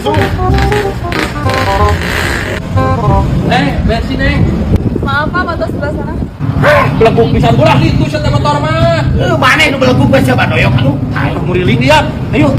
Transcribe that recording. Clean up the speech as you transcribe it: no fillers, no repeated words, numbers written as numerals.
Langsung. Bensin, Neng. Maaf, Pak, motor sebelah sana. Beleguk pisan ulah itu sia motor mah. Eh, maneh nu beleguk bae, siapa doyok atuh. Ayo muriling dia. Ayo.